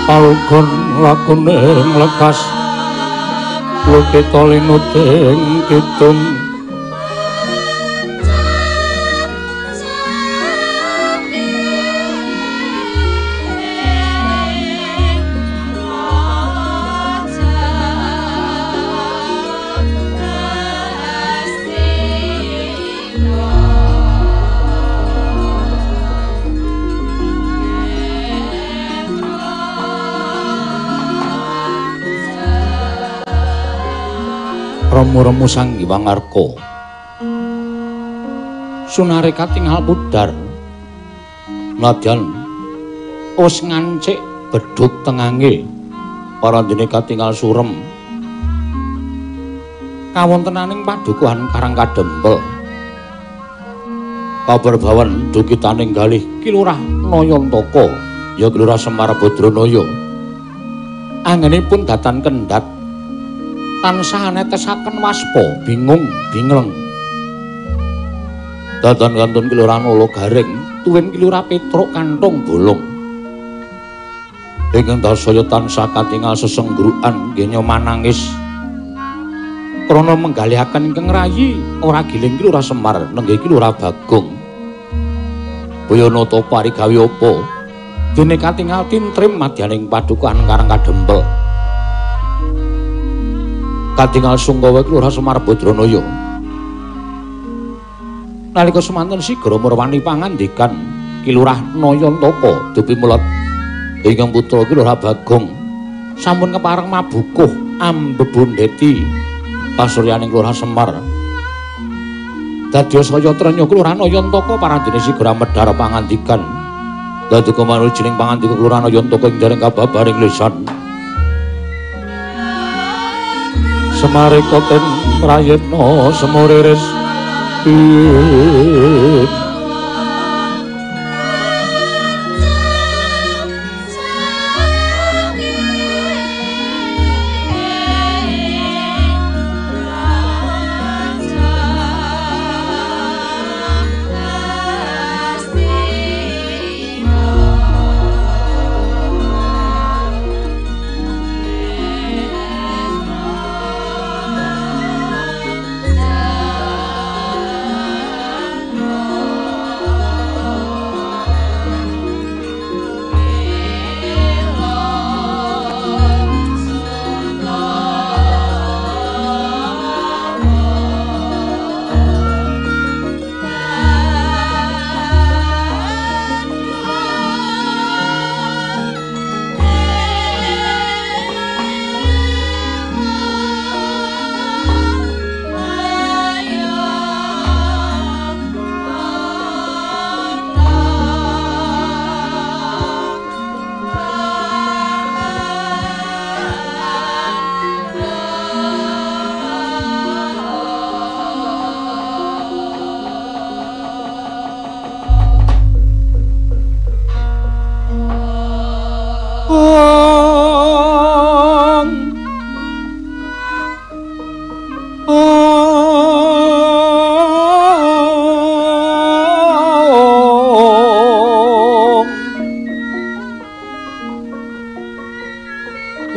Palugon lakune nglekas lukita linuting kidung. Remu-remu Sang Hyang Arka sunare katingal pudar nadyan wis ngancik bedhug tengange parandene katingal surem kawontenaning padukuhan Karang Kadempel. Kabar bawan dukitaning galih Ki Lurah Nayantaka ya Ki Lurah Semar Badranaya anggenipun datan kendhat tansah netesaken waspa bingung bingleng. Datan kantun Ki Lurah Nala Garing tuwin Ki Lurah Petruk kanthong bolong. Ingkang dasaya tansah katingal sesenggrukan nggih manangis krana menggalihaken ingkang rayi ora giling Ki Lurah Semar nenggih Ki Lurah Bagong. Boyonata parigawe apa dene katingal tintrim madyaning padukuhan Karang Kadempel. Katingal sungkawa Ki Lurah Semar Badranaya. Nalika semanten sigra murwani pangandikan Ki Lurah Nayantaka dupi mulat ingkang putra Ki Lurah Bagong sampun kepareng mabukuh ambebundheti pasuryaning Lurah Semar. Dadya saya trenya Ki Lurah Nayantaka parandene sigra medhar pangandikan. Dadi kemanujining pangandika Ki Lurah Nayantaka ing dereng kababaring lisan. Semarika ten prayitna semuriris.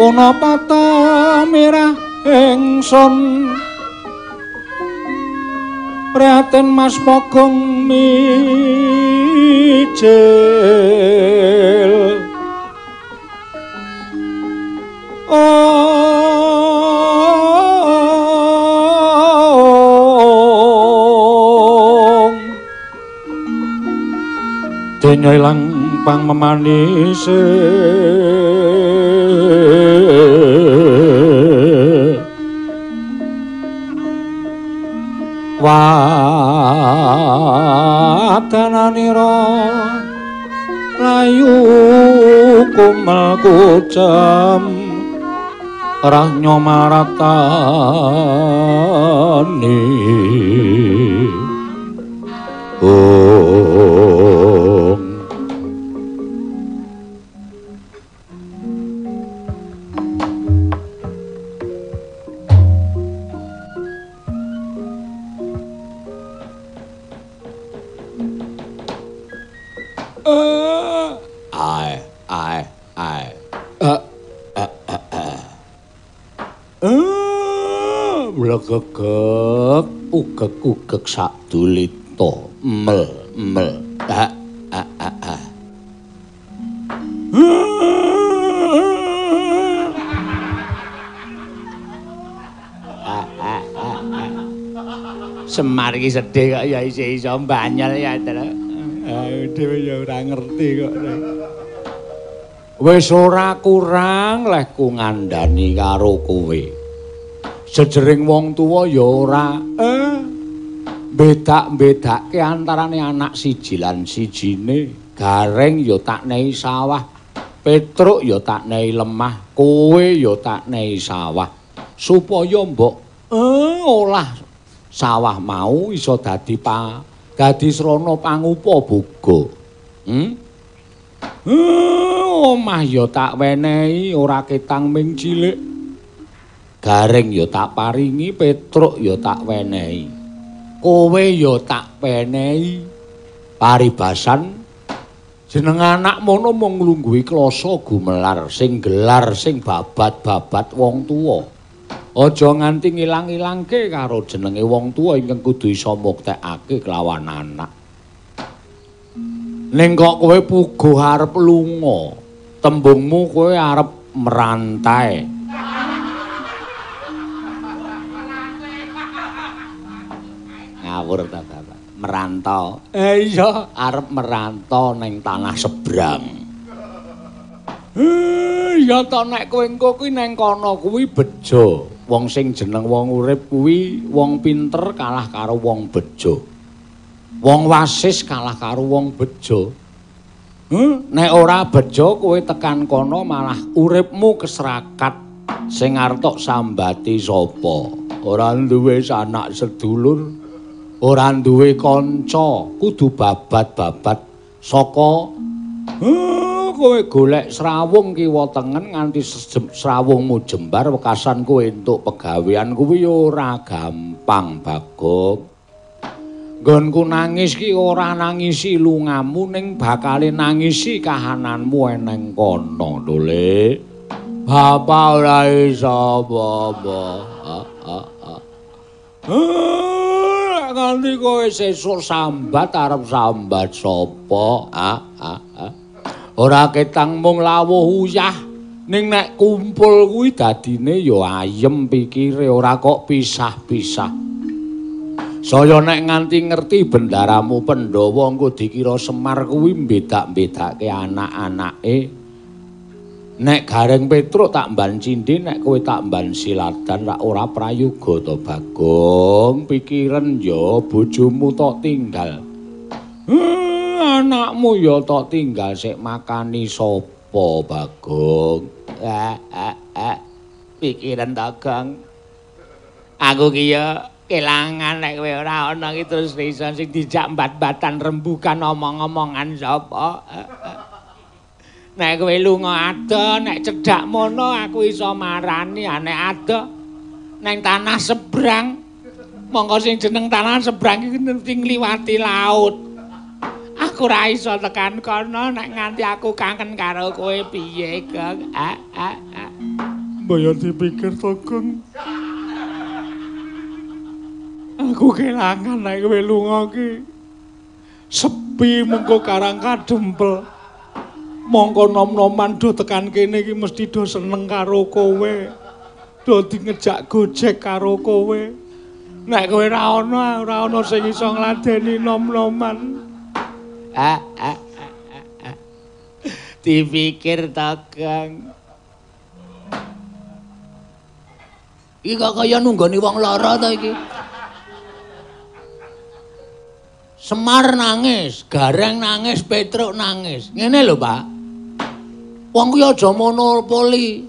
Punapata mirah ingsun prihatin Mas Pogong mijil. Ong denya ilang pang memanise. Wadananira layu kumel kucem rahnyo maratani. Ong ai ai ai. Mlegegeg ugeg-ugeg sadulita mel mel. Semar iki sedih kok ya isih iso mbanyel ya to. Dhewe ya ora ngerti kok. Wis ora kurang lehku ngandani karo kowe. Jejering wong tuwa ya ora bedak-bedake antarane anak siji lan sijine. Gareng ya tak nehi sawah, Petruk ya tak nehi lemah, kowe ya tak nehi sawah. Supaya mbok olah sawah mau iso dadi dadi srana pangupa boga. Omah ya tak wenehi ora ketang ming cilik. Gareng ya tak paringi, Petruk ya tak wenehi. Kowe ya tak wenehi. Paribasan jeneng anak mono mung nglungguhi klasa gumelar sing gelar sing babat-babat wong tuwa. Aja nganti ngilang-ilangke karo jenenge wong tuwa ingkang kudu iso muktekake kelawan anak. Ning kok kowe puguh arep lunga, tembungmu kowe arep merantai. Ngawur ta, Bapak. Merantau. Iya, arep merantau ning tanah seberang. Ya to nek kowe engko kuwi neng kono kuwi bejo. Wong sing jeneng wong urip kuwi wong pinter kalah karo wong bejo. Wong wasis kalah karo wong bejo. Nek ora bejo kowe tekan kono malah uripmu keserakat. Sing arep tok sambati sapa? Ora duwe sanak sedulur, ora duwe kanca, kudu babat-babat saka kowe golek srawung kiwa tengen nganti srawungmu jembar wekasan kowe entuk pegawean kuwi ora gampang, Bagong. Nggonku nangis ki ora nangisi lungamu ning bakale nangisi kahananmu eneng kono lho, Le. Bapak ora iso apa-apa. Nganti kowe sesuk sambat arep sambat sapa? Ora ketang mung lawuh uyah ning nek kumpul kuwi dadine ya ayem pikire ora kok pisah-pisah. Saya nek nganti ngerti bendaramu Pandhawa engko dikira Semar kuwi mbedak-bedake anak-anake. Nek Gareng Petruk tak mban cindhe, nek kowe tak mban siladan rak ora prayoga to, Bagong. Pikiran ya bojomu tok tinggal. Anakmu ya tok tinggal sik makani sapa, Bagong? Pikiran to, Gong. Aku ki ya kelangan nek kowe ora ana ki terus iso sing dijak mbat-mbatan rembukan omong-omongan sapa. Nek kowe lunga adoh, nek cedhak mono aku iso marani, nek adoh neng tanah seberang. Monggo sing jeneng tanah seberang iki mesti ngliwati laut. Aku ora iso tekan kono nek nganti aku kangen karo kowe piye, Gong? Mbok yo dipikir to, Gong. Aku kelangan nek kowe lunga ki. Sepi mengko karang kadempel. Mongko nom-noman do tekan kene iki mesti do seneng karo kowe. Do ngejak gojek karo kowe. Nek kowe ora ana, ora ana sing iso ngladeni nom-noman. Dipikir to, Gong. Iki kok kaya nunggoni wong lara to iki. Semar nangis, Gareng nangis, Petruk nangis. Ngene lho, Pak. Wong kuwi aja monopoli.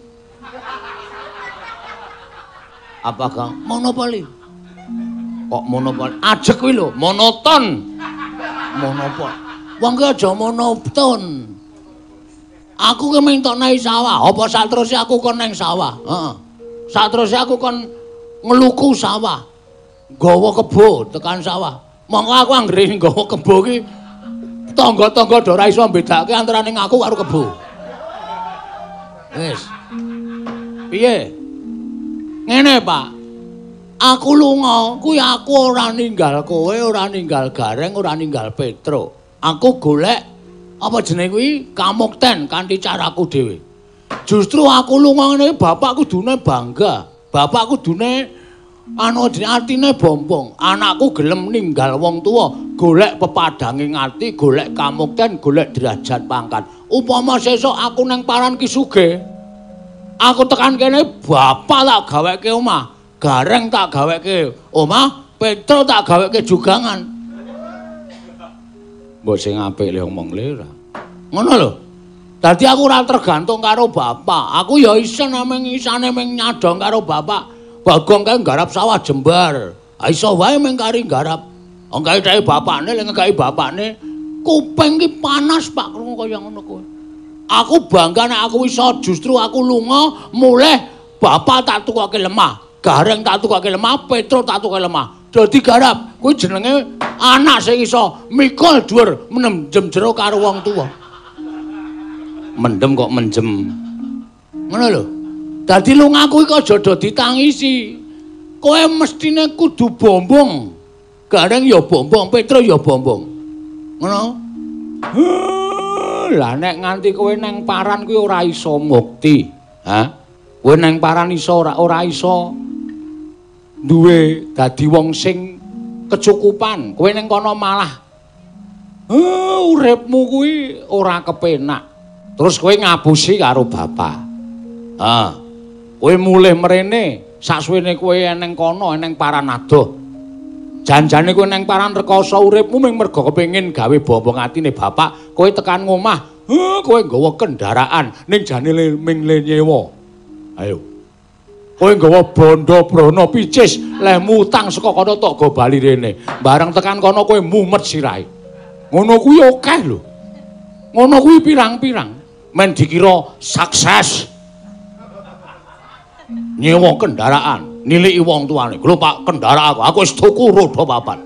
Apa, Kang? Monopoli. Kok monopoli? Ajek kuwi lho, monoton. Monopoli. Wong kuwi aja monoton. Aku ki mung tok nang sawah, apa sateruse aku kon nang sawah? Heeh. Sateruse aku kon ngluku sawah. Nggawa kebo tekan sawah. Mongko aku anggere nggawa kebo ki tangga-tangga do ora iso mbedake antarane aku karo kebo. Wis. Piye? Ngene, Pak. Aku lunga kuwi aku ora ninggal kowe, ora ninggal Gareng, ora ninggal Petro. Aku golek apa jenenge kuwi kamukten kanthi caraku dhewe. Justru aku lunga ngene bapak kudune bangga. Bapak kudune anu jenenge atine bombong. Anakku gelem ninggal wong tuwa, golek pepadhange ati, golek kamukten, golek derajat pangkat. Upama sesuk aku nang paran ki sugih, aku tekan kene bapak tak gaweke omah, Gareng tak gaweke omah, Petro tak gaweke jugangan. Mbok sing apik le omong le ora. Ngono lho. Dadi aku ora tergantung karo bapak. Aku ya isen mung isane mung nyadong karo bapak. Bagong kae nggarap sawah jembar. Ha iso wae mung kari nggarap. Wong kae dheke bapakne le ngekeki bapakne. Kuping ki panas Pak krungu kaya ngono kuwi. Aku bangga nek aku iso justru aku lunga mulih bapak tak tukoke lemah, Gareng tak tukoke lemah, Petro tak tukoke lemah. Dadi garap kuwi jenenge anak sing iso mikul dhuwur mendem jero karo wong tuwa. Mendem kok menjem. Ngono lho. Dadi lungaku iki aja do ditangisi. Kowe mestine kudu bombong. Gareng ya bombong, Petro ya bombong. Ngono. Lah nek nganti kowe nang paran kuwi ora iso mukti. Ha? Kowe nang paran iso ora iso duwe dadi wong sing kecukupan. Kowe nang kono malah uripmu kuwi ora kepenak. Terus kowe ngapusi karo bapak. Ha. Kowe mulih mrene, saksuwene kowe eneng kono, eneng paran adoh. Janjane kowe nang paran rekoso uripmu mung mergo kepengin gawe bombong atine bapak, kowe tekan ngomah, kowe nggawa kendaraan ning jane ming le nyewa. Ayo. Kowe nggawa bondo brana picis, lehmu utang saka kono tok go bali rene. Bareng tekan kono kowe mumet sirahe. Ngono kuwi akeh lho. Ngono kuwi pirang-pirang. Men dikira sukses. Nyewa kendaraan, niliki wong tuane. Lho Pak, kendaraan aku wis tuku roda papat.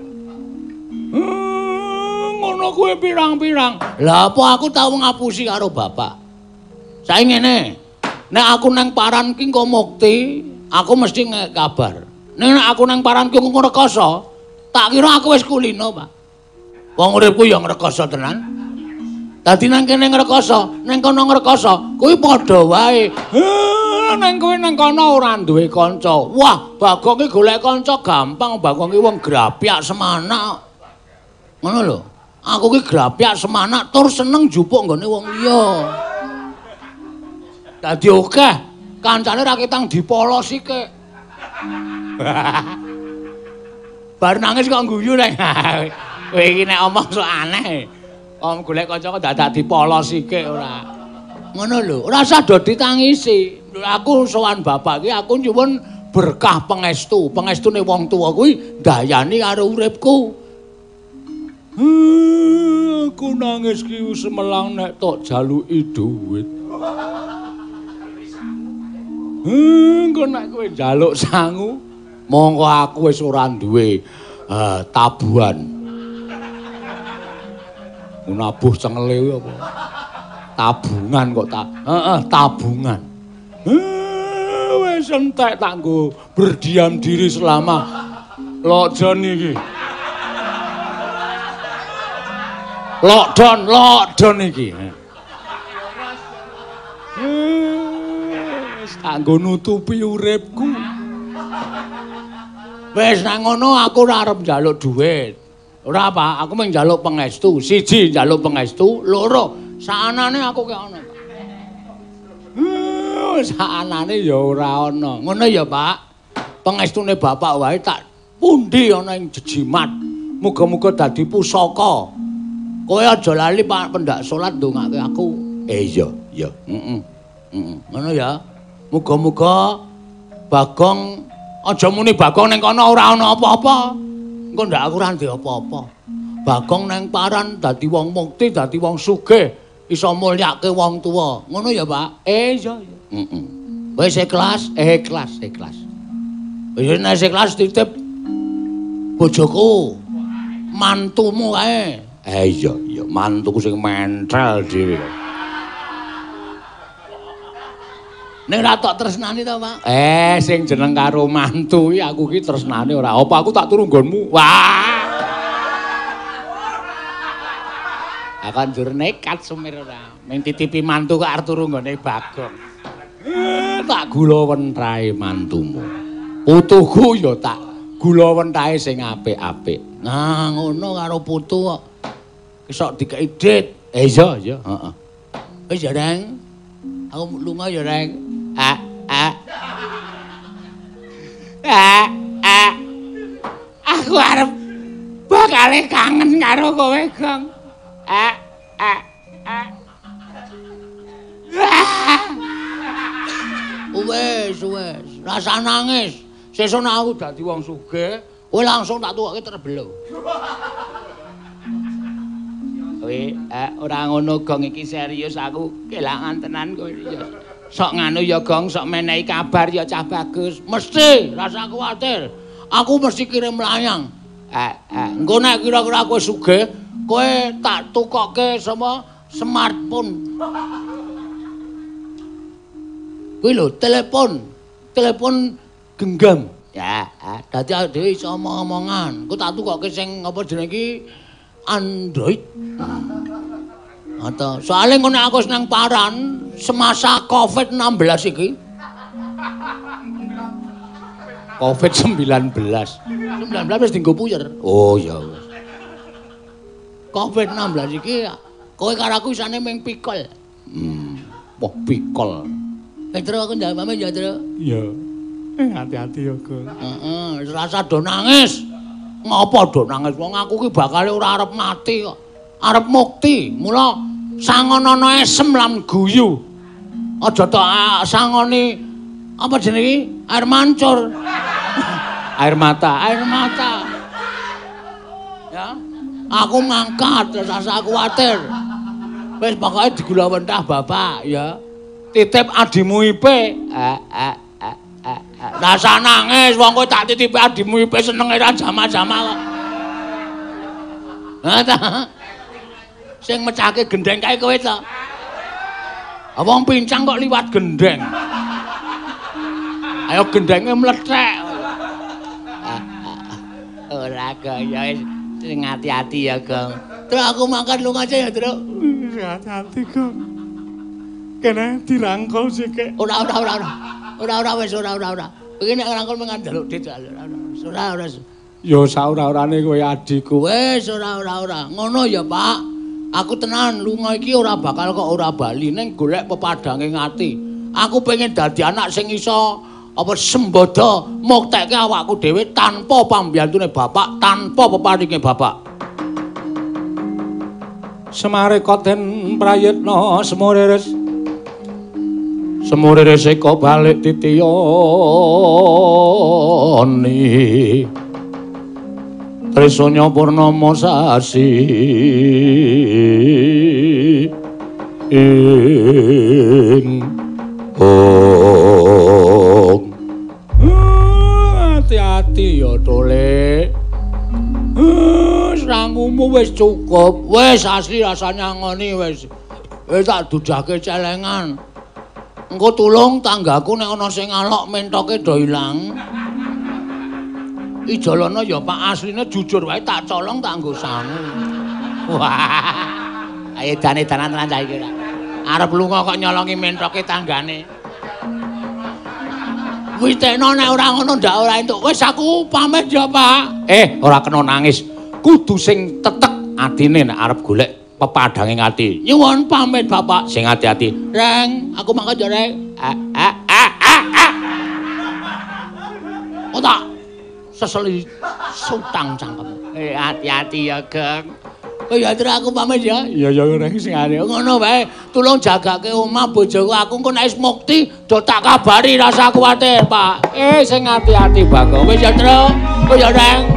Ngono kuwi pirang-pirang. Lah apa aku tau ngapusi karo bapak? Saiki ngene. Nek aku nang paran ki engko mukti, aku mesti ngek kabar. Nek aku nang paran ki engko rekoso, tak kira aku wis kulino, Pak. Wong uripku ya ngrekoso tenan. Dadi nang kene ngrekoso, nang kono ngrekoso, kuwi padha wae. Nang kowe nang kono ora duwe kanca. Wah, Bagong ki golek kanca gampang, Bagong ki wong grapyak semanak. Ngono lho. Aku ki grapyak semanak tur seneng njupuk nggone wong liya. Dadi akeh kancane ra ketang dipolosi kek. Bar nangis kok guyu nek. Kowe iki nek omong sok aneh. Om golek kanca kok dadak dipolosi kek ora. Ngono lho, ora usah do ditangisi. Aku sowan bapak iki aku nyuwun berkah pangestu. Pangestune wong tuwa kuwi ndayani karo uripku. Aku nangis ki semelang nek tok jaluki dhuwit. Engko nek kowe njaluk sangu, mongko aku wis ora duwe tabuhan. Nabuh cengele kuwi apa? Tabungan kok tak. Heeh, tabungan. Wis entek tak nggo berdiam diri selama lockdown iki. Lockdown, lockdown iki. Wis tak nggo nutupi uripku. Wis nang ngono aku ora arep njaluk dhuwit. Ora apa, aku mung njaluk pangestu. Siji njaluk pangestu, loro saanane aku kek ana. Saanane ya ora ana. Ngono ya, Pak. Pangestune bapak wae tak pundi ana ing jejimat. Muga-muga dadi pusaka. Kowe aja lali Pak pendak salat ndongake aku. Iya, iya. Heeh. Heeh. Ngono ya. Muga-muga Bagong aja muni Bagong ning kono ora ana apa-apa. Engko ndak aku ora ndek apa-apa. Bagong nang paran dadi wong mukti, dadi wong sugih, iso mulyake wong tuwa. Ngono ya, Pak? Iya, iya. Heeh. Wis ikhlas, ikhlas, ikhlas. Wis nek ikhlas titip bojoku, mantumu kae. Iya, iya, mantuku sing mentel dhewe. Ning ora tok tresnani to, Pak? Sing jeneng karo mantu iki aku ki tresnane ora. Apa aku tak turu nggonmu? Wah. Aku njur nekat sumir ora. Ming titipi mantu kok arep turu nggone Bagong. Tak gula wentahe mantumu. Putuku ya tak gula wentahe sing apik-apik. Nah, ngono karo putu kok. Kesok dikeki dit. Iya, iya, heeh. Wis ya, Reng. Aku lunga ya, Reng. A a. A a. Aku arep bakale kangen karo kowe, Gong. A a a. Wes, wes, rasa nangis. Sesuk nek aku dadi wong sugih, kowe langsung tak tukoke terbelo. Kowe ora ngono, Gong, iki serius aku kelangan tenan kowe ya. Sok nganu ya, Gong, sok menehi kabar ya cah bagus. Mesti, rasa kuwatir. Aku mesti kirim layang. Engko nek kira-kira kowe sugih, kowe tak tukoke sama smartphone. Kuwi lho, telepon. Telepon genggam. Ya, dadi awake dhewe iso omong-omongan. Engko tak tukoke sing apa jenenge iki Android. Atau soalnya ngono aku senang paran semasa Covid-16 iki. Covid-19. 19 wis dienggo puyer. Oh ya wis. Covid-19 iki kowe karo aku isane ming pikol. Wah pikol. Petro aku njaluk pamit ya, Tru. Iya. Hati-hati ya, Gong. Heeh, rasa do nangis. Ngopo do nangis? Wong aku ki bakale ora arep mati kok. Arep mukti. Mula sangonono esem lan guyu. Aja tok sangoni apa jenenge iki? Air mancur. Air mata, air mata. Ya. Aku mangkat, rasa kuwatir. Wis pokoke digula wentah bapak ya. Titip adimu Ipe. Rasa nangis wong kowe tak titipi adimu Ipe senenge ra jama-jama kok. Ha ta. Sing mecahke gendeng kae kowe to. Wong pincang kok liwat gendeng. Ayo gendenge mlethek. Ora kaya wis sing ati-ati ya, Gong. Terus aku mangkat lunga aja ya, Truk. Hati-hati, Gong. Kene dirangkul sik. Ora ora ora ora. Ora ora wis ora ora ora. Iki nek ngrangkul mung njaluk dit ora ora ora. Ya saora-orane kowe adikku. Wis ora ora ora. Ngono ya, Pak. Aku tenan lunga iki ora bakal kok ora bali ning golek pepadhange ati. Aku pengen dadi anak sing iso apa sembodo muktekke awakku dhewe tanpa pambiyantune bapak, tanpa peparinge bapak. Semare koten prayitna semurires. Semurires eka balik titiyani. Trisanya purnama sasi. Ing ong. Hati-hati ya, Tole. Sangumu wis cukup. Wis asli rasanya ngoni wis. Wis tak dudahke celengan. Engko tulung tanggaku nek ana sing alok mentoke do ilang. Ijolana ya Pak, asline jujur wae tak colong tak nggo sangu. Wah. Ayo dane-danan tenan cah iki ora. Arep lunga kok nyolongi mentoke tanggane. Witekno nek ora ngono ndak ora entuk. Wis aku pamit ya, Pak. Ora kena nangis. Kudu sing tetek atine nek arep golek pepadhange ati. Nyuwun pamit, Bapak. Sing ati-ati. Reng, aku mangkat ya, Reng. A a a a a. Oh tak seseli sutang cangkem. Hati-hati ya, Geng. Oh ya, terus aku pamit ya. Iya ya, Reng, sing ati. Ngono wae, tulung jagake omah bojoku. Aku engko nek wis mukti do tak kabari, rasa kuwatir, Pak. Sing ati-ati, Bagong. Wis ya, Tru. Oh ya, Reng.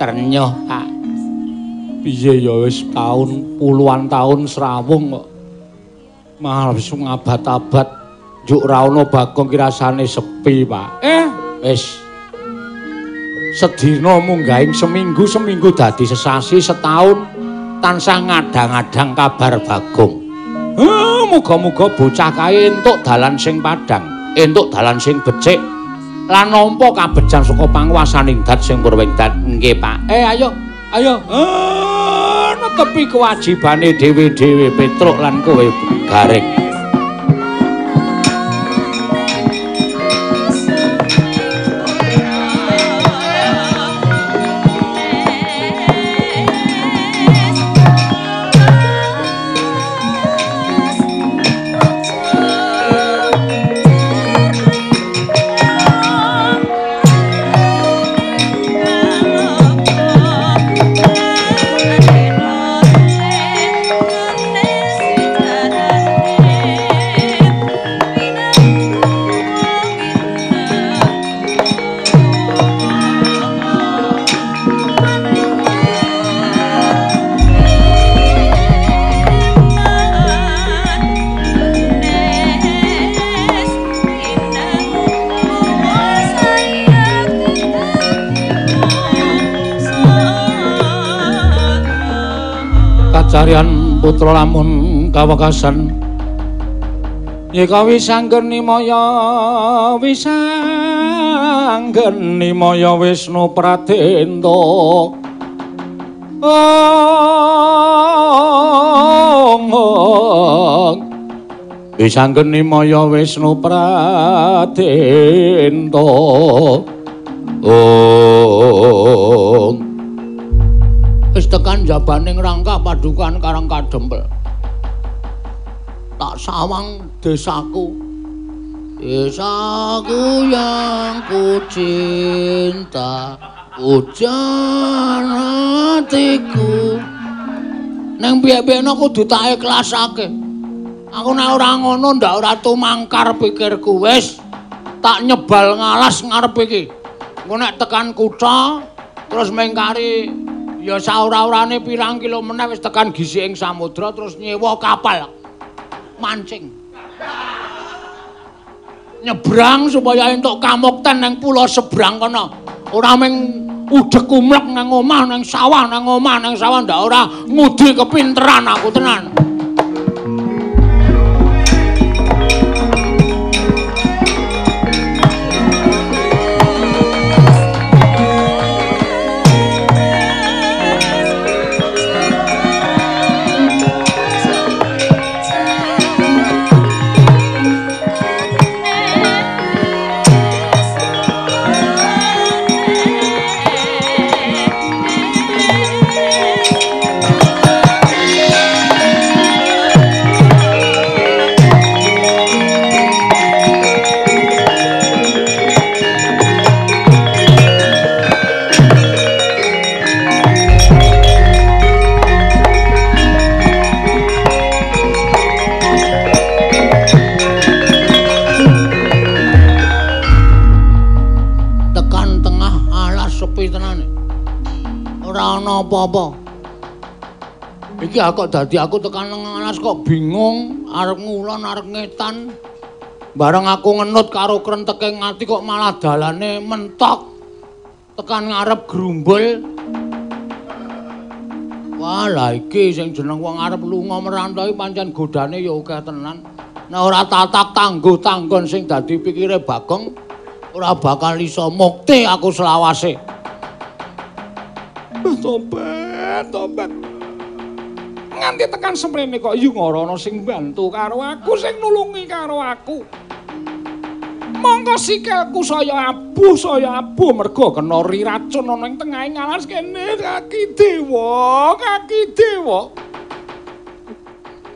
Ternyuh, Pak. Piye ya wis taun puluhan tahun srawung kok. Malah wis ngabad-abad njuk ra ono Bagong ki rasane sepi, Pak. Wis. Sedina munggahing seminggu, seminggu dadi sesasi, setahun tansah ngadang-adang kabar Bagong. Muga-muga bocah kae entuk dalan sing padhang, entuk dalan sing becik lan nampa kabejan saka panguwasaning dat sing purwingdat. Nggih, Pak. Ayo, ayo. Netepi kewajibane dhewe-dhewe Petruk lan kowe Gareng. Kacarian putra lamun kawekasan yeka wisanggeni maya wisanggeni maya Wisnu Pradenta. Wisanggeni maya Wisnu Pradenta. Wis tekan jabaning rangkah padukan Karang Kadempel. Tak sawang desaku. Desaku yang ku cinta, hujan hatiku. Neng piye-piyene kudu tak ikhlasake. Aku nek ora ngono ndak ora tumangkar pikirku wis. Tak nyebal ngalas ngarep iki. Engko nek tekan kutha terus mengkari ya saora-orane pirang kilo meneh wis tekan gisiking samudra terus nyewa kapal mancing. Nyebrang supaya entuk kamukten nang pulau sebrang kono. Ora mung udhek umlek nang omah nang sawah nang omah nang sawah ndak ora ngudi kepinteran aku tenan. Apa-apa. Iki kok dadi aku tekan nang alas kok bingung, arep ngulon arep ngetan. Bareng aku ngenut karo krenteke ngati kok malah dalane mentok. Tekan ngarep grumbul. Wah, lah iki sing jeneng wong arep lunga merantau iki pancen godane ya akeh tenan. Nek ora tatak tangguh tanggon sing dadi pikire Bagong ora bakal iso mukti aku selawase. Tobat, tobat. Nganti tekan semrene kok yu ora ana sing bantu karo aku, sing nulungi karo aku. Mongko sikilku saya abuh mergo kena racun ana ing tengahing alas kene kaki dewa, kaki dewa.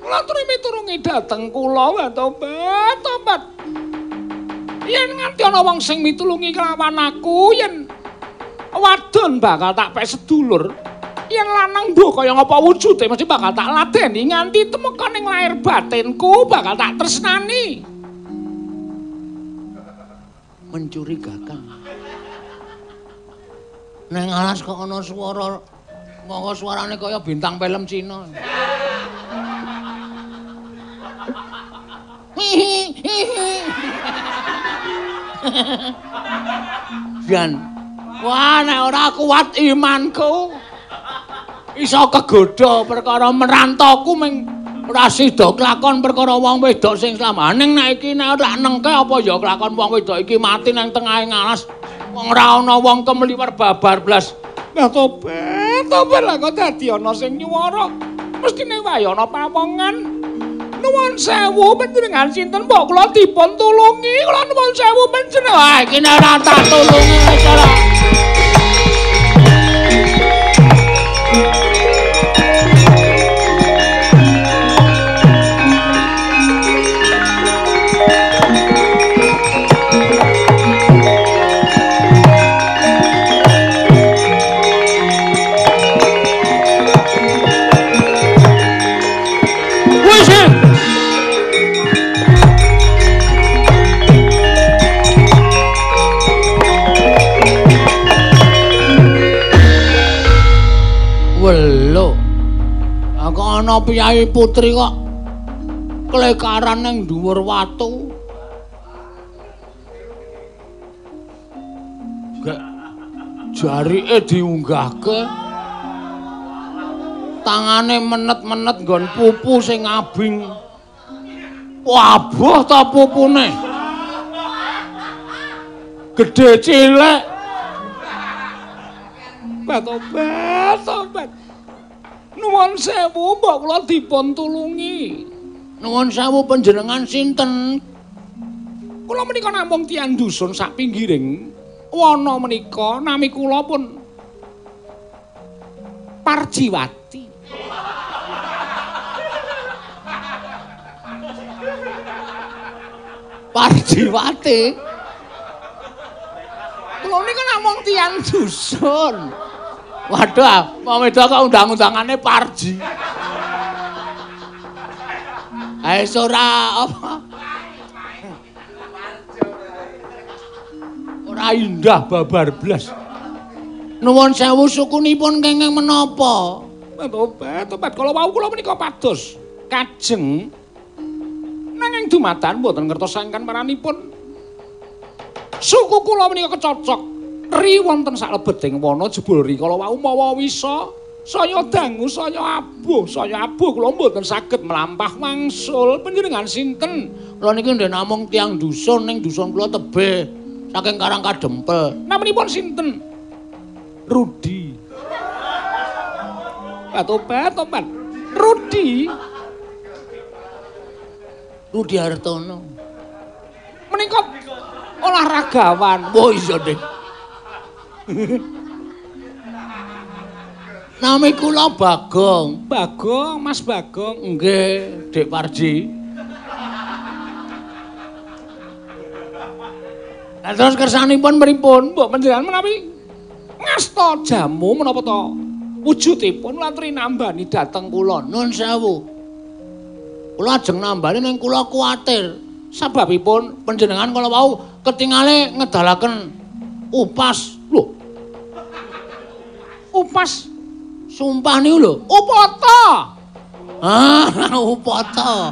Kula turi miturungi dhateng kula, tobat, tobat. Yen nganti ana wong sing mitulungi kelawan aku, yen wadon bakal tak pek sedulur, yen lanang mbuh kaya ngapa wujude mesti bakal tak ladeni nganti temeka ning lahir batinku bakal tak tresnani. Mencurigakan. Neng alas kok ana swara, monggo suarane kaya bintang film Cina. Jan, wah nek ora kuat imanku iso kegodha perkara merantoku ming ora sida kelakon perkara wong wedok sing slamaning nek iki nek ora nengke apa ya kelakon wong wedok iki mati nang tengahe ngalas. Wong ora ana wong kemliwer babar blas. Lah tobat, tobat lah kok dadi ana sing nyuwara. Mestine wae ana pawongan. Nuwun sewu panjenengan sinten mbok kula dipun tulungi. Kula nuwun sewu panjenengan. Wah iki nek ora tak tulungi wis ora. Ana piyai putri kok klekaran ning dhuwur watu. Gek jarike diunggahke. Tangane menet-menet nggon pupu sing abing. Wabuh ta pupune. Gedhe cilik. Tobat, tobat. Nuwun sewu mbok kula dipun tulungi. Nuwun sewu panjenengan sinten? Kula menika namung tiyang dusun sak pinggiring wana menika, nami kula pun Parjiwati. Parjiwati? Kula nika namung tiyang dusun. Waduh, wong wedok kok undang-undangane Parji. Ae ora apa? Ora indah babar blas. Nuwun sewu sukunipun kenging menapa? Tobat, tobat kala wau kula menika pados kajeng nanging dumadakan mboten ngertos sangkan paranipun. Suku kula menika kecocok ri wonten saklebeting wana jebul ri kala wau mawa wisa saya dangu saya abuh kula mboten saged mlampah wangsul. Panjenengan sinten? Kula niki ndhen namung tiyang dusun ning dusun kula tebih saking Karang Kadempel. Namanipun sinten? Rudi. Tobat, tobat. Rudi. Rudi Hartono. Menika olahragawan. Oh iya, Dik. Nami kula Bagong. Bagong, Mas Bagong. Nggih, Dik Parji. Lah terus kersanipun pripun? Mbok panjenengan menawi ngasta jamu menapa to wujudipun latri nambani dhateng kula. Nun sewu. Kula ajeng nambani ning kula kuwatir. Sababipun panjenengan kala wau ketingale ngedalaken upas. Lho. Upas sumpah niku lho. Upata. Ah, upata.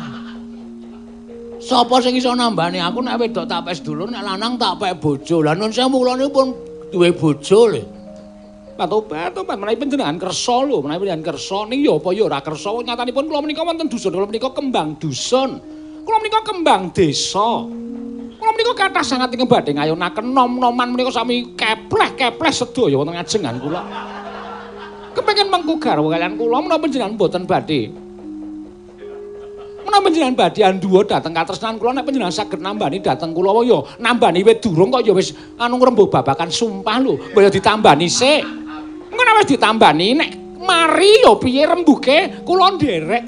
Sapa sing iso nambani aku nek wedok tak pek sedulur, nek lanang tak pek bojo. Lah nun sewu kula niku pun duwe bojo lho. Tobat, tobat menawi panjenengan kersa lho, menawi panjenengan kersa ning ya apa ya ora kersa. Nyatanipun kula menika wonten dusun, kula menika kembang dusun. Kula menika kembang desa. Kula menika kathah sanget ingkang badhe ngayunaken nom-noman menika sami kepleh-kepleh sedaya wonten ngajengan kula. Kepengin mengku garwa kaliyan kula menapa panjenengan mboten badhe. Menapa panjenengan badhe anduwa dhateng katresnan kula nek panjenengan saged nambani dhateng kula ya nambani wit durung kok ya wis anu ngrembug babakan sumpah lho, mbok ya ditambani sik. Engko nek wis ditambani nek mari ya piye rembuke kula nderek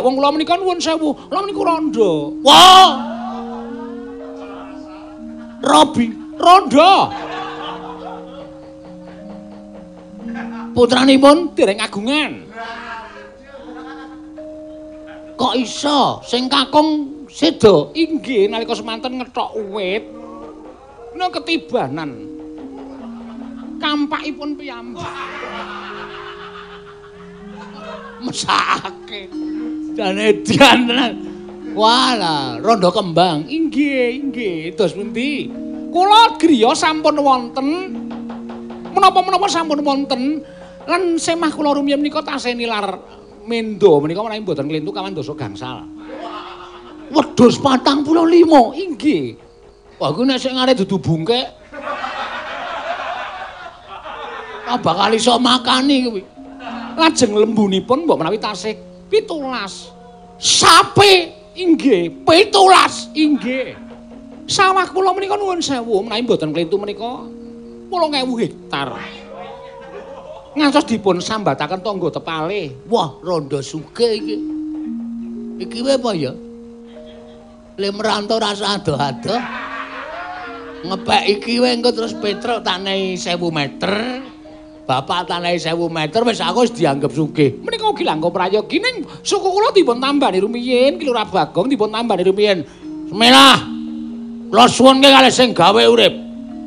wong kula menika nuwun sewu, kula menika rondo. Wah. Robi, rondo. Putranipun dereng agungan. Kok iso sing kakung seda? Inggih nalika semanten ngethok wit. Menika ketibanan. Kampakipun piyambak. Mesake. Jane edian tenan. Walah, rondo kembang. Inggih, inggih. Dos pundi? Kula griya sampun wonten. Menapa-menapa sampun wonten. Lan semah kula rumiyin menika tasih nilar mendo menika menawi mboten klentu kawan dasa gangsal. Wedhus 45. Inggih. Wah, kuwi nek sing arep dudu bungkek. Ora bakal iso makani kuwi. Lajeng lembunipun mbok menawi tasih 17. Sapi inggih, 17 inggih. Sawah kula menika nuwun sewu menawi mboten klentu menika 8.000 hektar. Ngantos dipun sambataken tangga tepale. Wah, rondo sugih iki. Iki wae apa ya? Le merantau rasa adoh-adoh. Ngepek iki wae engko terus Petruk tak nehi 1000 meter. Bapak tak nehi 1000 meter wis aku wis dianggep sugih. Menika ugi langkung prayogi ning suku kula dipun tambani rumiyin, Ki Lurah Bagong dipun tambani rumiyin. Bismillah. Kula suwunke kalih sing gawe urip.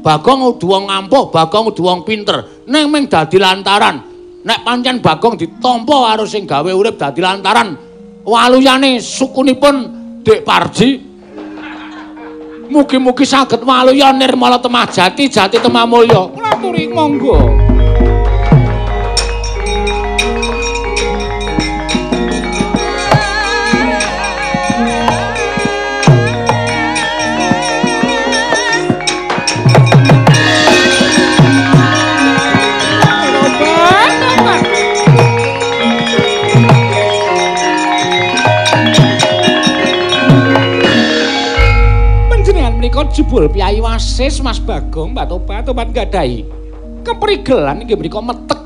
Bagong kudu wong ampuh, Bagong kudu wong pinter. Ning mung dadi lantaran. Nek pancen Bagong ditampa karo sing gawe urip dadi lantaran waluyane sukunipun Dik Parji. Mugi-mugi saged waluya nirmala temah jati, jati temah mulya. Kula aturi monggo. Jebul Piyai Wasis Mas Bagong Mbak Tobat tobat gadahi keprigelan inggih menika metek.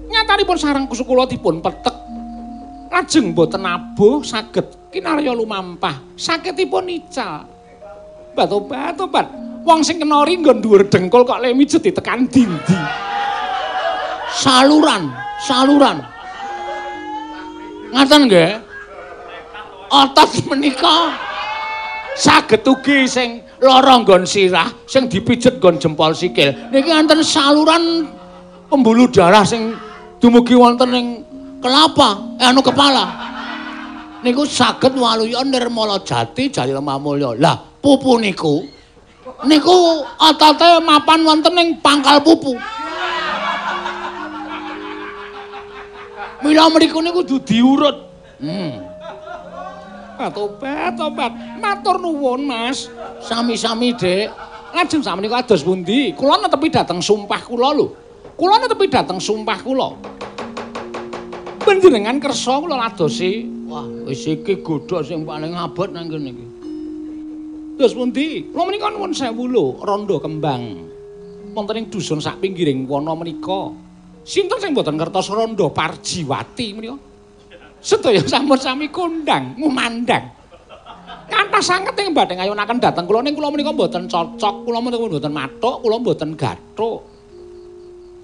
Nyatanipun sareng kula dipun petek. Lajeng mboten nabuh saged kinarya lumampah. Sakitipun ical. Mbak Tobat tobat wong sing kena ringgon dhuwur dengkul kok le mijet ditekan dindi. Saluran, saluran. Ngaten nggih. Otot menika saged ugi sing lara nggon sirah, sing dipijet nggon jempol sikil. Niki wonten saluran pembuluh darah sing dumugi wonten ing kelapa, anu kepala. Niku saged waluya nirmala jati jati lemah mulya. Lah, pupu niku niku otote mapan wonten ing pangkal pupu. Mila mriku niku kudu diurut. Tobat, tobat. Matur nuwun, Mas. Sami-sami, Dik. Lajeng sakmenika kados pundi? Kula netepi dhateng sumpah kula lho. Kula netepi dhateng sumpah kula. Panjenengan kersa kula ladosi. Wah, wis iki godhog sing paling abot nang kene iki. Terus pundi? Kula menika nuwun sewu lho, rondo kembang. Wonten ing dusun sak pinggiring wana menika. Sinten sing mboten ngertos Rondo Parjiwati menika? Sedaya sampun sami kondang, ngumandang. Kathah sanget ing badhe ngayunaken dhateng kula ning kula menika mboten cocok, kula menika mboten mathuk, kula mboten gathuk.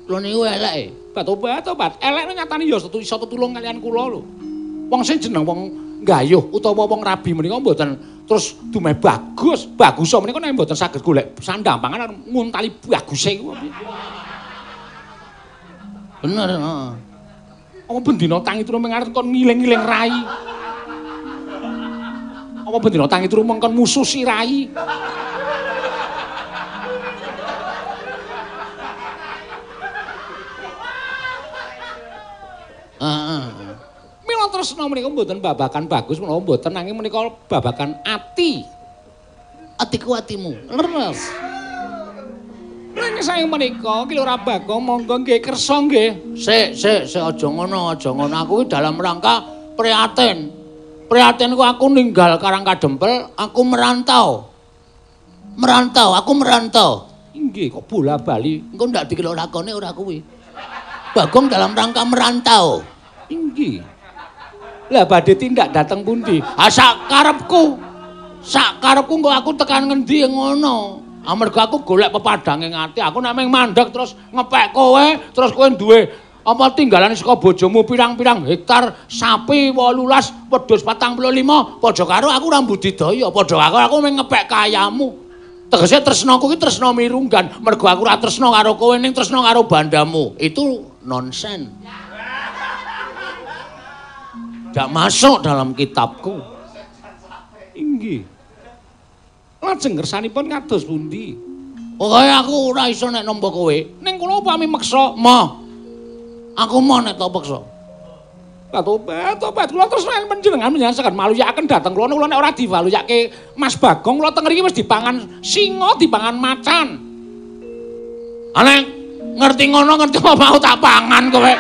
Kula niku eleke. Tobat, tobat. Elek nyatane ya iso tetulung kalian kula lho. Wong sing jeneng wong gayuh utawa wong rabi menika mboten terus dumeh bagus. Bagus menika nek mboten saged golek sandang pangan nguntali baguse kuwi. Bener, heeh. Apa bendina tangi turu mung arep kon ngiling-ngiling rai. Apa bendina tangi turu mung kon mususi rai. Heeh. Mila tresna menika mboten babakan bagus menawa mboten nanging menika babakan ati. Atiku atimu. Leres. Nanging saking menika Ki Lurah Bagong monggo nggih kersa nggih. Sik, sik, sik aja ngono, aja ngono. Aku iki dalam rangka prihatin. Prihatin ku aku ninggal Karang Kadempel, aku merantau. Merantau, aku merantau. Inggih kok bola-bali. Engko ndak dikira lakone ora kuwi. Bagong dalam rangka merantau. Inggih. Lah badhe tindak dateng pundi? Ah sak karepku. Sak karepku engko aku tekan ngendi ngono. Amarga aku golek pepadhange ati, aku nek mung mandeg terus ngepek kowe, terus kowe duwe apa tinggalan saka bojomu pirang-pirang hektar, sapi 18, wedhus 45, padha karo aku ora budidaya, padha karo aku mung ngepek kayamu. Tegese tresnaku ki tresna mirunggan, mergo aku ora tresna karo kowe ning tresna karo bandamu. Itu nonsen. Ndak masuk dalam kitabku. Inggih. Lajeng kersanipun kados pundi? Pokoke aku ora iso nek nampa kowe. Ning kula upami meksa, moh. Aku moh nek tak peksa. Tobat, tobat kula tresna panjenengan panjenengan saged maluyaken dhateng kula. Kula nek ora diwaluyake Mas Bagong kula teng mriki wis dipangan singa, dipangan macan. Ane ngerti ngono ngerti apa mau tak pangan kowe.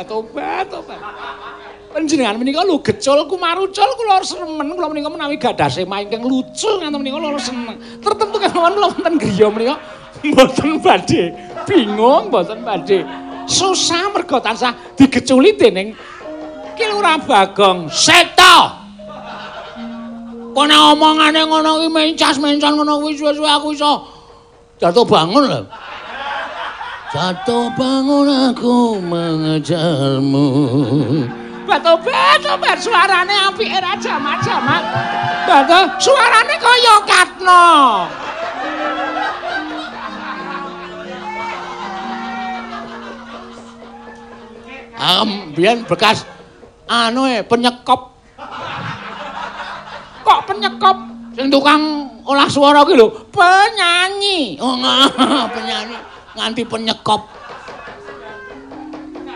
Tobat, tobat. Panjenengan menika lho gecul kumarucul kula remen kula menika menawi gadah sema ingkang lucu ngantos menika kula seneng. Tertentu kemawon kula wonten griya menika mboten badhe bingung, mboten badhe susah mergo tansah digeculi dening Ki Lurah Bagong. Seta. Kok nek omongane ngono kuwi mencas-mencas ngono kuwi suwe-suwe aku iso jatuh bangun lho. Jatuh bangun aku mengejarmu. Batobat, tobat suarane apike ra jamak-jamak. Bato suarane kaya Katno. Biyen bekas anu penyekop. Kok penyekop? Sing tukang olah suara kuwi lho, penyanyi. Oh, penyanyi nganti penyekop.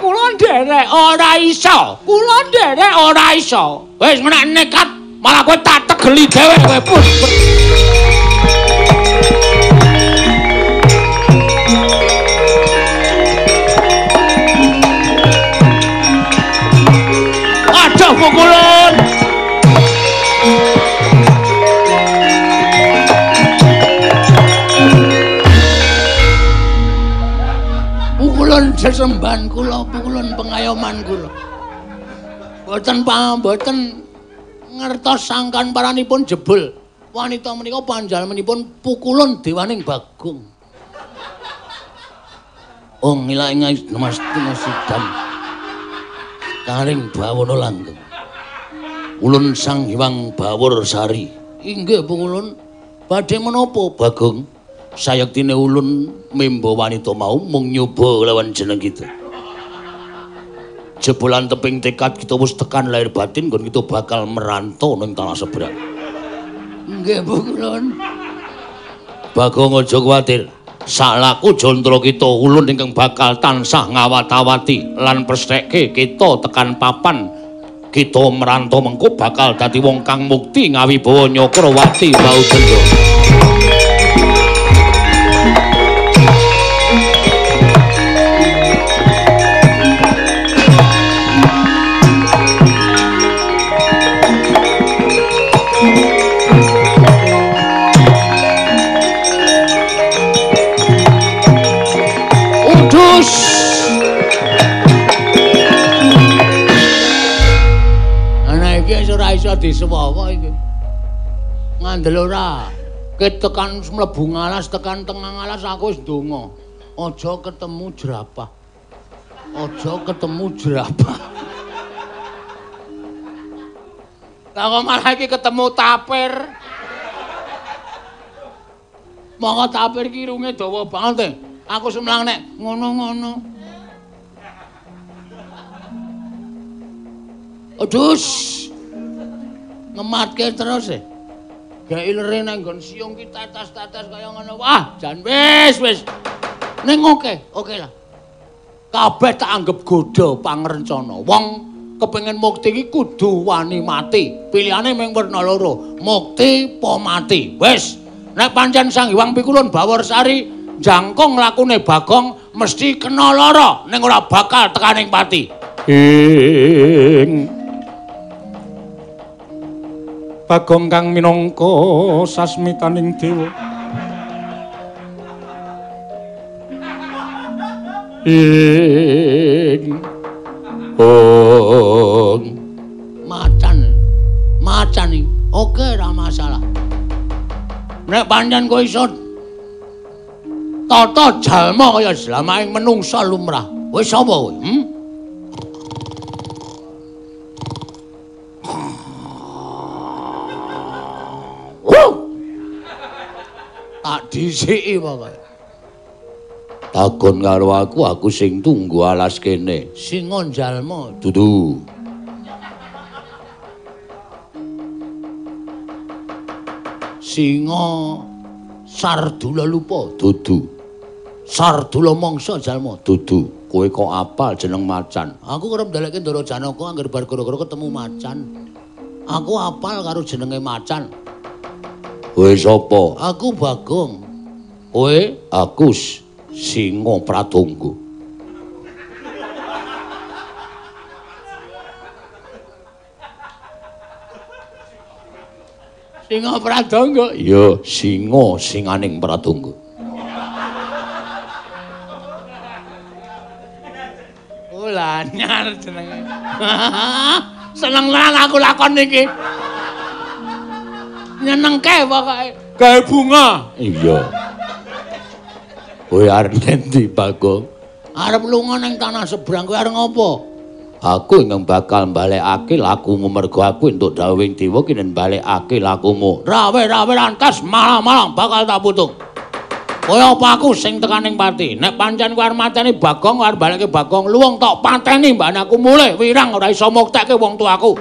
Kula nderek ora iso. Kula nderek ora iso. Wis nek nekat malah kowe tak tegeli dhewe kowe pun. Aduh pukulun. Pukulun sesembahan kula, pukulun pengayoman kula. Mboten mboten ngertos sangkan paranipun jebul. Wanita menika panjalmanipun pukulun dewaning Bagong. Oh ngilang mas sidam. Karing bawana langgeng. Ulun Sang Hyang Bawor Sari. Inggih pukulun. Badhe menapa Bagong? Sayektine ulun memba wanita mau mung nyoba lawan jeneng kita. Jebolan teping tekad kita wis tekan lahir batin nggon kita bakal merantau ning tanah seberang. Nggih pukulun. Bagong aja kuwatir. Salaku jantara kita ulun ingkang bakal tansah ngawat-awati lan pestheke kita tekan papan kita merantau mengko bakal dadi wong kang mukti ngawibawa Nyakrawati Baudendra. Iso disewawa iki. Ngandel ora. Ket tekan mlebu ngalas tekan tengah ngalas aku wis ndonga. Aja ketemu jerapah. Aja ketemu jerapah. Lah kok malah iki ketemu tapir. Monggo tapir ki irunge dawa banget. Aku semlang nek ngono-ngono. Aduh. Ngematke terus e. Gak ilere nang nggon siung ki tetes-tetes kaya ngono. Wah, jan wis wis. Ning oke, oke lah. Kabeh tak anggap godha pangrencana. Wong kepengin mukti iki kudu wani mati. Pilihane mung werna loro, mukti apa mati. Wis, nek pancen Sang Hyang Pikulun Baworsari jangkung lakune Bagong mesti kena lara ning ora bakal tekaning pati. Ing Bagong kang minangka sasmitaning dewa. Ing ong macan. Macan iki oke ora masalah. Nek pancen kowe iso tata jalma kaya slamaing menungsa lumrah. Wis sapa kowe? Tak dhisiki pokoke. Takon karo aku, aku sing tunggu alas kene. Singa njalma. Dudu. Singa Sardula lupa. Dudu. Sardula mangsa jalma. Dudu. Kowe kok apal jeneng macan? Aku kerep ndalekke Ndara Janaka angger bar gara-gara ketemu macan. Aku apal karo jenenge macan. Kowe sapa? Aku Bagong. Kowe? Aku Singa Pratangga. Singa Pratangga? Iya, singa singaning Pratangga. Oh, lanyar jenenge. Seneng tenan aku lakon iki. Nyenengke pokoke. Gawe bunga. Iya. Kowe arep endi, Bagong? Arep lunga ning tanah seberang, kowe arep ngopo? Aku ingkang bakal mbalekake lakumu mergo aku entuk dawuhing dewa kinen mbalekake lakumu. Rawe-rawe lantas malang-malang bakal tak putung. Kaya apa aku sing tekaning pati? Nek pancen kowe arep mateni Bagong, arep balekke Bagong, luwung tok pateni mbane aku mulih wirang ora iso muktekke wong tuaku.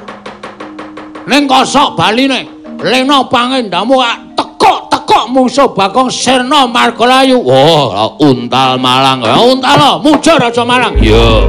Ning kosok baline, lena pangendamu tekok-tekok mungsuh Bagong sirna margalayu. Wah, untal malang. Ya untal, muja raja malang. Iya.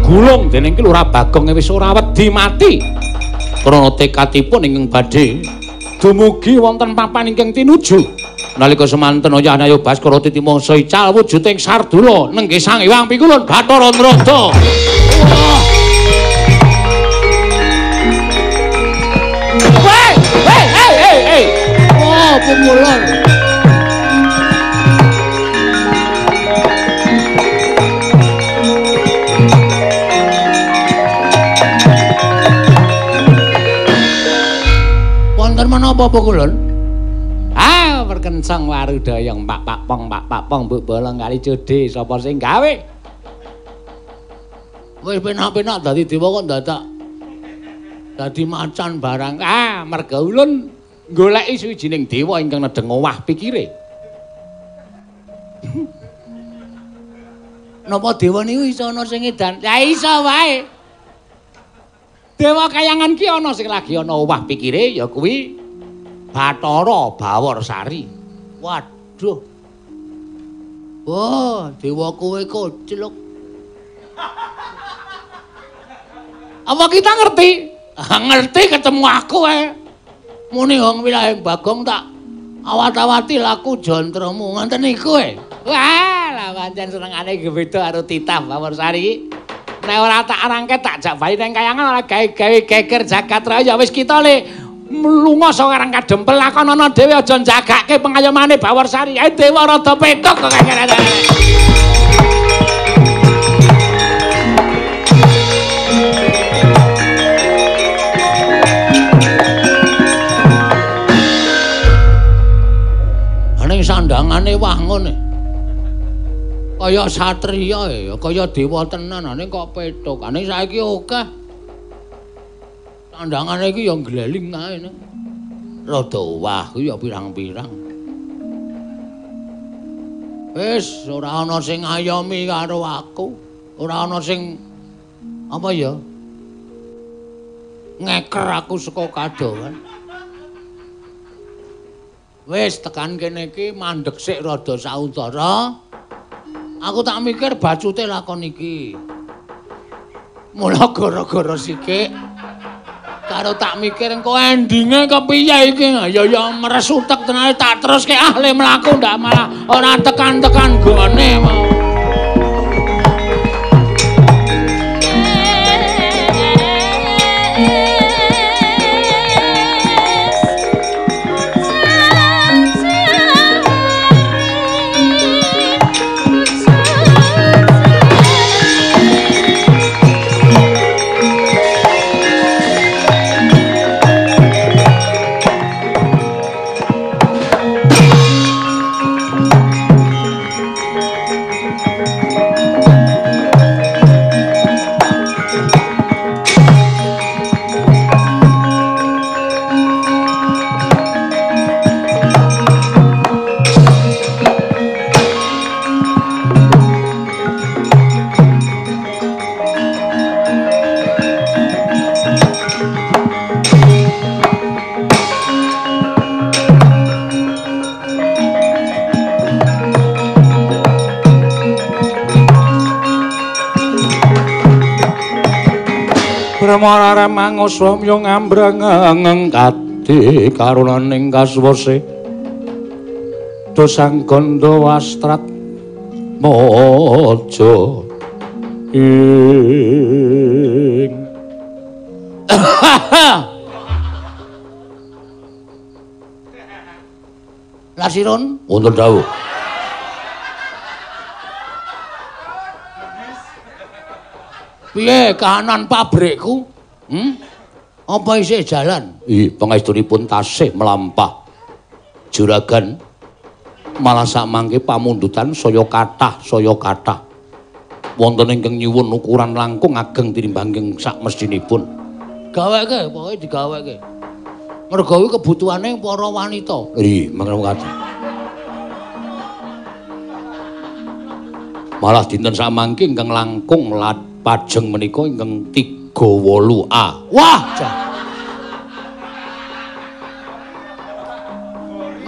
Gulung dening Ki Lurah Bagong wis ora wedi mati. Krana tekadipun ingkang badhe dumugi wonten papan ingkang tinuju. Nalika semanten Ayah Naya Baskara titi mangsa ical wujuding Sardula nenggih Sang Hyang Pikulun Bathara Narada. Weh, hey, hey, hey, hey. Oh, pumulan. Menapa pukulun? Ah, perkencang warudayang pak pak pong pak pak pong mbok bolong kali jode sapa sing gawe? Wis penak-penak dadi dewa kok dadak dadi macan barang. Ah, merga ulun goleki suwijining dewa ingkang nedheng owah pikire. Napa dewa niku iso ana sing edan? Ya iso wae. Dewa kayangan ki ana sing lagi ana owah pikire ya kuwi Bathara Bawarsari. Waduh. Wah, dewa kowe koclok. Apa kita ngerti? Ngerti ketemu aku ae. Muni wong wilahing Bagong tak awat-awati laku jantramu ngoten niku e. Wah, lah pancen senengane beda karo titah Bawarsari iki. Nek ora tak rangket tak jak bayi nang kayangan ora gawe-gawe geger jagat raya wis kita le mlunga saka karang kadempel lakonana dhewe aja njagake pengayomane Bawarsari. Ae dewa rada petuk kok kaya. Ning sandangane wah ngene. Kaya satriya ya, kaya dewa tenan ning kok petuk. Ning saiki akeh. Sandangane iki ya ngleling ae ning. Rada owah kuwi ya pirang-pirang. Wis ora ana sing ngayomi karo aku, ora ana sing apa ya? Ngeker aku saka kadohan. Wis tekan kene iki mandheg sik rada sauntara. Aku tak mikir bacute lakon iki. Mula gara-gara sikik karo tak mikir engko endinge kepiye iki. Ya ya meres utek tenan tak teruske ah le mlaku ndak malah ora tekan-tekan gone mau. Brahmara mangoswamya ngambrang kadi karunaning kasuwase dosang gandha wastrat maja ing Lasirun wonten dawuh. Piye kahanan pabrikku? Apa isih jalan? Ih, pangestunipun tasih mlampah. Juragan malah samangke pamundutan saya kathah, saya kathah. Wonten ingkang nyuwun ukuran langkung ageng tinimbang sak mestinipun. Gaweke, pokoke digaweke. Mergo kuwi kebutuhane para wanita. Ih, mangke. Malah dinten samangke ingkang langkung pajeng menika ingkang 38A. Wah, jan.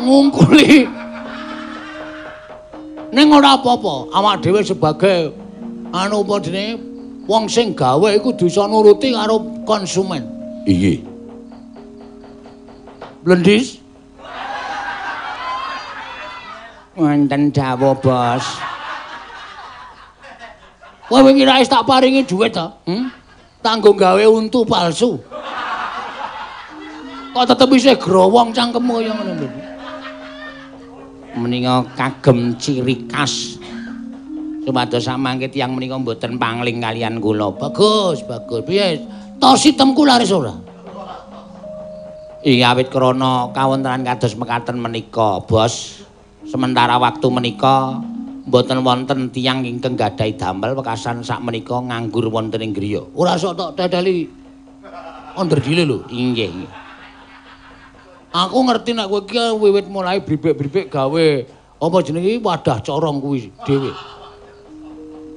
Ngungkuli. Ning ora apa-apa, awak dhewe sebagai anu apa jenenge wong sing gawe iku bisa nuruti karo konsumen. Iya. Blendis. Wonten dawuh, Bos. Kowe wingi ra tak paringi dhuwit ta? Tanggo gawe untu palsu. Kok tetep isih growong cangkemmu kaya ngono lho. Menika kagem ciri khas. Supados samangke tiyang menika mboten pangling kalian kula. Bagus, bagus. Piye? Tos itemku laris ora? Ing awit krana kawontenan kados mekaten menika, Bos. Sementara waktu menika mboten wonten tiyang ingkang gadhahi damel wekasan sakmenika nganggur wonten ing griya. Ora sok tok teteli onderdile lho. Inggih, inggih. Aku ngerti nek kowe iki wiwit mulai bribik-bribik gawe apa jenenge wadah corong kuwi dhewe.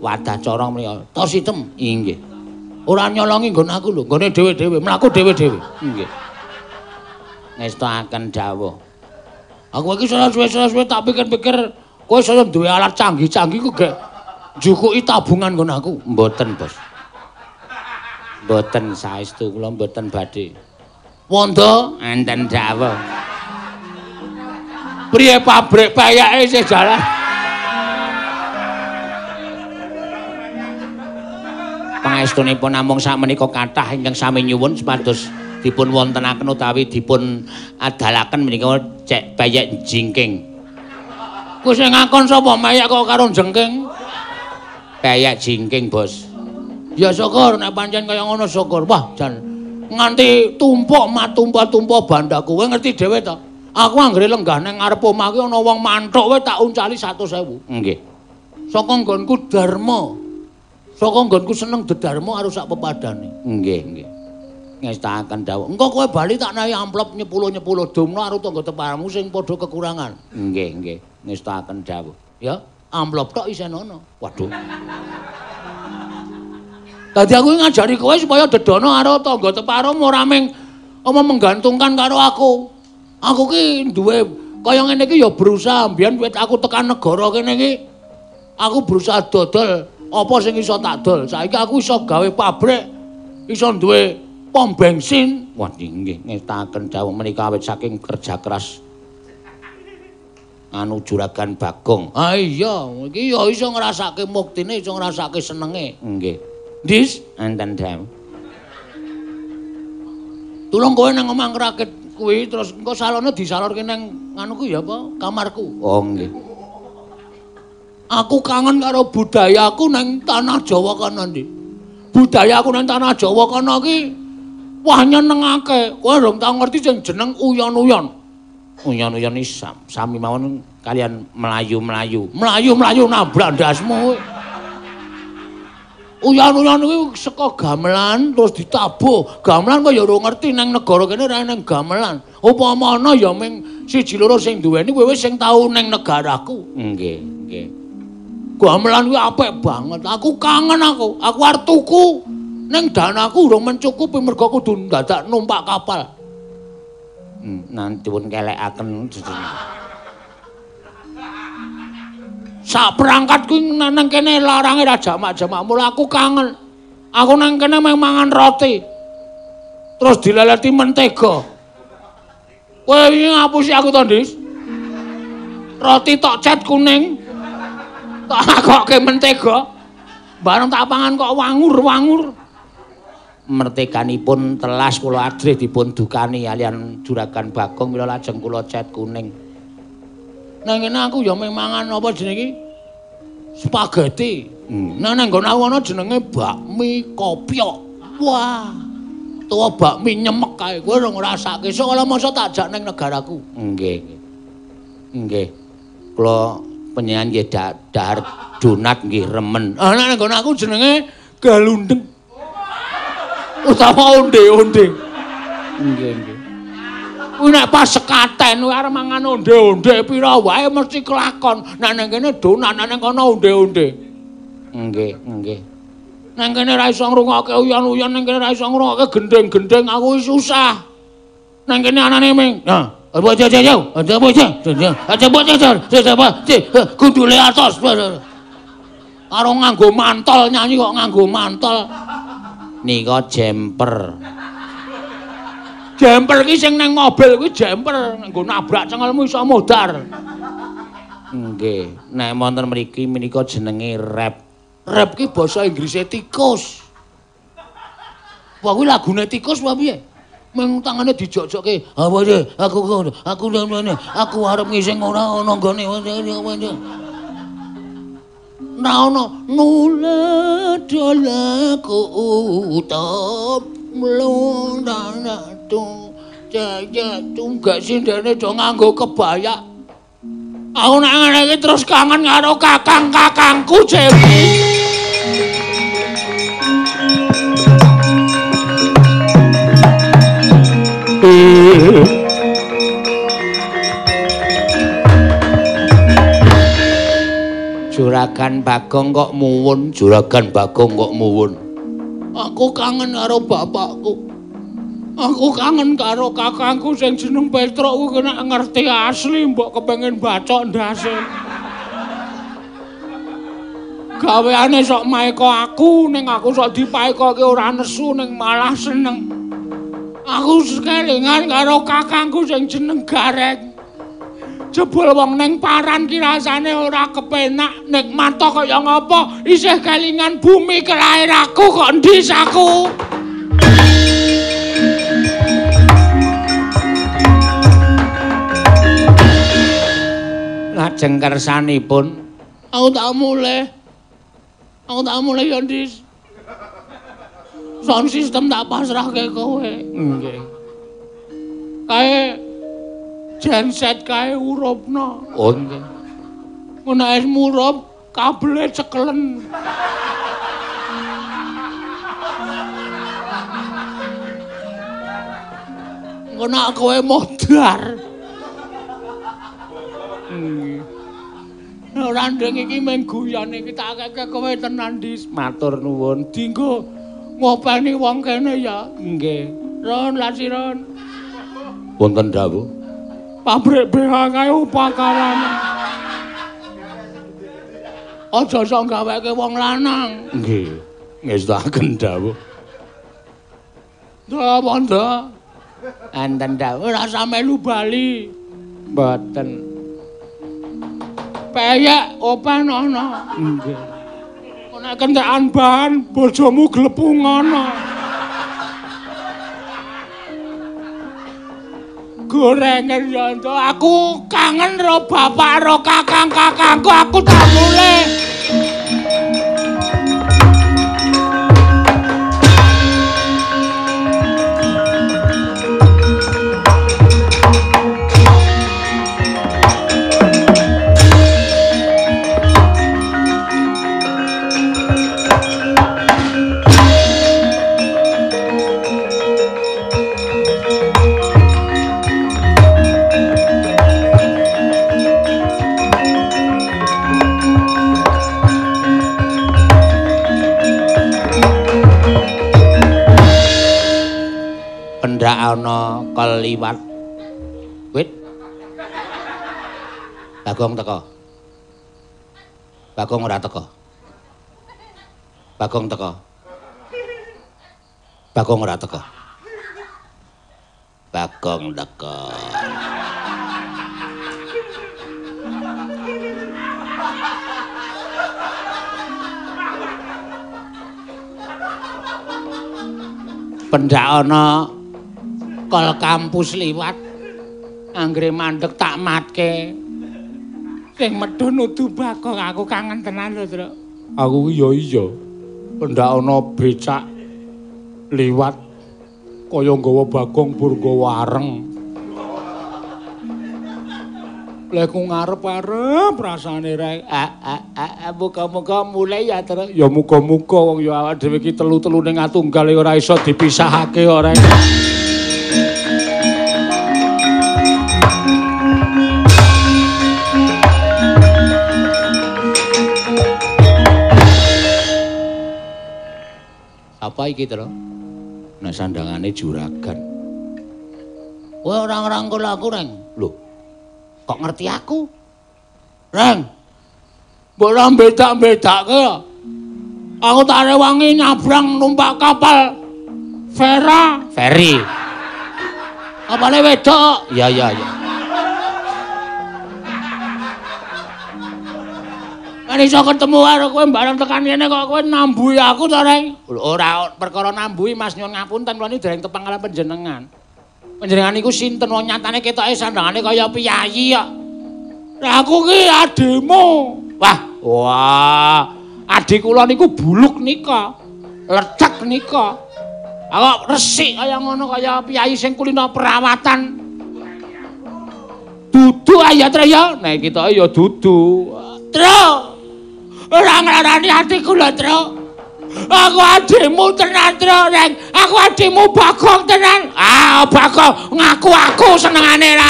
Wadah corong menika tos item. Inggih. Ora nyolongi nggon aku lho, nggone dhewe-dhewe, mlaku dhewe-dhewe. Inggih. Ngestoaken dawuh. Aku iki suwe-suwe tak pikir-pikir kowe saya duwe alat canggih-canggih ku gek njukuki tabungan nggon aku. Mboten, Bos. Mboten saestu kula mboten badhe. Wondo enten dawuh. Priye pabrik payake isih jalan? Pangestunipun namung sakmenika kathah ingkang sami nyuwun supados dipun wontenaken utawi dipun adalaken menika cek payek jingking. Kowe sing ngakon sapa mayek kok karo jengking? Payek jingking, Bos. Ya syukur nek pancen kaya ngono syukur. Wah, jan nganti tumpuk matumpah-tumpah bandaku. Kowe ngerti dhewe to? Aku anggere lenggah nang ngarep omah ki ana wong manthuk wae tak uncali 100.000. Nggih. Saka nggonku dharma. Saka nggonku seneng dedarma karo sak pepadane. Nggih, nggih. Ngestakaken dawuh. Engko kowe bali tak nahi amplop nyepuluh-nyepuluh dumno karo tangga teparamu sing padha kekurangan. Nggih, nggih. Ngestakaken dawuh. Ya, amplop tok isih ana. Waduh. Dadi aku ngajari kowe supaya dedono karo tangga teparamu ora ming apa menggantungkan karo aku. Aku ki duwe Kaya ngene iki ya berusaha mbiyen wit aku tekan negara kene iki. Aku berusaha dodol apa sing iso tak dol. Saiki aku iso gawe pabrik, iso duwe pom bensin. Wah, nggih ngestaken dawuh menika awit saking kerja keras. Anu Juragan Bagong. Ah iya, iki ya iso ngrasake muktine, iso ngrasake senenge. Nggih. Ndis, enten dawuh. Tulung kowe nang omah ngrakit kuwi terus engko salone disalurke nang nganuku ya apa? Kamarku. Oh nggih. Aku kangen karo budayaku nang tanah Jawa kono, Ndik. Budayaku nang tanah Jawa kono ki wah nyenengake. Kowe rong tau ngerti sing jeneng uyon-uyon. Uyon-uyon iki sami mawon kalian mlayu-mlayu. Mlayu-mlayu nabrak ndasmu. Uyon-uyon kuwi saka gamelan terus ditabuh. Gamelan kok ya ora ngerti nang negara kene ora nang gamelan. Upama ana ya ming siji loro sing duweni kowe wis sing tau nang negaraku. Nggih, nggih. Gamelan kuwi apik banget. Aku kangen aku. Aku arep tuku. Ning danaku urung mencukupi mergo kudu dadak numpak kapal. Nanti pun kelekaken. Sak perangkat kuwi nang kene larange ra jamak-jamak mula aku kangen. Aku nang kene mung mangan roti. Terus dileleti mentega. Kowe wingi ngapusi aku to, Ndis? Roti tok cet kuning. Tak lakokke mentega. Bareng tak pangan kok wangur-wangur. Mertekanipun telas kula ajrih dipun dukani kalian Juragan Bagong mila lajeng kula cet kuning. Nang kene aku ya mung mangan apa jenenge iki? Spaghetti. Nah nang nggon aku ana jenenge bakmi kopyok. Wah. Tuwa bakmi nyemek kae. Kowe ora ngrasake. Sok ala masa tak jak nang negaraku. Nggih. Nggih. Kula panjenengan nggih dahar donat nggih remen. Ah nang nggon aku jenenge galundeng. Utawa onde-onde. Nggih, nggih. Kuwi nek pas sekaten kuwi arep mangan onde-onde pira wae mesti kelakon. Nek nang kene donat, nek nang kono onde-onde. Nggih, nggih. Nang kene ra iso ngrungokke uyon-uyon, nang kene ra iso ngrungokke gendeng-gendeng, aku wis susah. Nang kene anane ming. Nah, apa aja aja, aja apa aja, aja apa aja, aja apa, gundule atos. Karo nganggo mantol nyanyi kok nganggo mantol. Nika jemper. Jemper ki sing nang mobil kuwi jemper, nggo nabrak cengelmu iso modar. Nggih, nek wonten mriki menika jenenge rap. Rap ki basa Inggrise tikus. Wah kuwi lagune tikus apa piye? Mung tangane dijok-jokke. Apa aku aku ngene, aku arep ngising ora ana nggone. Ora ana nula dolaku utop mlundana tung jaya tunggak sindene do nganggo kebaya. Aku nek ngene iki terus kangen karo kakang-kakangku Jeki. Juragan Bagong kok muwun, Juragan Bagong kok muwun. Aku kangen karo bapakku. Aku kangen karo kakangku sing jeneng Petruk kuwi nek ngerti asli mbok kepengin bacok ndase. Gaweane sok maeka aku, ning aku sok dipaekoke ora nesu ning malah seneng. Aku kelingan karo kakangku sing jeneng Gareng. Jebul wong ning paran ki rasane ora kepenak, nikmat kaya ngapa isih kelingan bumi kelahiranku kok ndis aku. Lajeng kersanipun aku tak mulih. Aku tak mulih ya, Ndis. Sound system tak pasrahke kowe. Nggih. Kae genset kae urupno. Oh nggih. Ngono es murup kabele cekelen. Ngono kowe modar. Nggih. Ora ndeng iki mung guyon iki tak akeh kowe tenan, Ndis. Matur nuwun. Dinggo ngopeni wong kene ya. Nggih. Ron lasiron. Wonten dawuh. Pabrik BH kae upakarane. Aja sok gaweke wong lanang. Nggih, ngestakaken dawuh. Nda, Wanda. Enten dawuh ora usah melu bali. Mboten. Peyek open ana. Nggih. Nek kentekan bahan bojomu glepung ana. Gorengan ya aku kangen ro bapak ro kakang-kakangku aku tak mulih. Pendak ana keliwat wit. Bagong teko. Bagong ora teko. Bagong teko. Bagong ora teko. Bagong teko. Pendak ana kol kampus liwat anggere mandek tak matke. Sing medhun udu Bagong, aku kangen tenan lho, Truk. Aku ki ya iya. Pendak ana becak liwat kaya nggawa Bagong pur nggawa areng. Lha ku ngarep-arep rasane rek. Muga-muga mulai ya, Truk. Ya muga-muga wong ya awak dhewe iki telu-telu ning atunggal ora iso dipisahake ora. Apa iki, Truk? Nek sandangane juragan. Kowe ora ngrangkul aku, Reng. Lho. Kok ngerti aku? Reng. Mbok ora bedak-bedake. Aku tak rewangi nyabrang numpak kapal Vera, Ferry. Kapale wedok. Ya ya ya. Kan iso ketemu karo kowe bareng tekan kene kok kowe nambuhi aku to, Reng? Lho, ora perkara nambuhi, Mas, nyuwun ngapunten kula niku dereng tepang kaliyan panjenengan. Panjenengan niku sinten wong nyatane ketoke sandangane kaya piyayi kok. Lah aku ki adhimu. Wah, wah. Adhi kula niku buluk nika. Lecek nika. Aku resik kaya ngono kaya piyayi sing kulino perawatan. Dudu ayo Tru ya. Nek ketoke ya dudu. Tru. Ora nglarani atiku lho, Tru. Aku adhimu tenan, Tru, Reng. Aku adhimu Bagong tenan. Ah, Bagong ngaku aku senengane ra.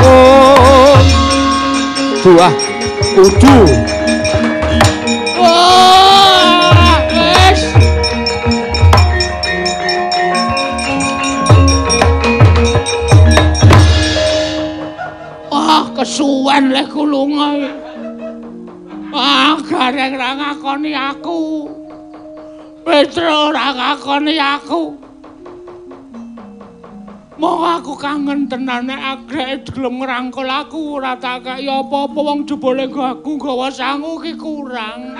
Oh. Duah, kudu. Oh, wis. Wah, kesuwen lek lunga iki. Ah, gareng ra ngakoni aku. Petro ora ngakoni aku. Mong aku kangen tenan nek agreke gelem ngrangkul aku ora tak kei apa-apa wong jebule aku nggawa sangu ki kurang.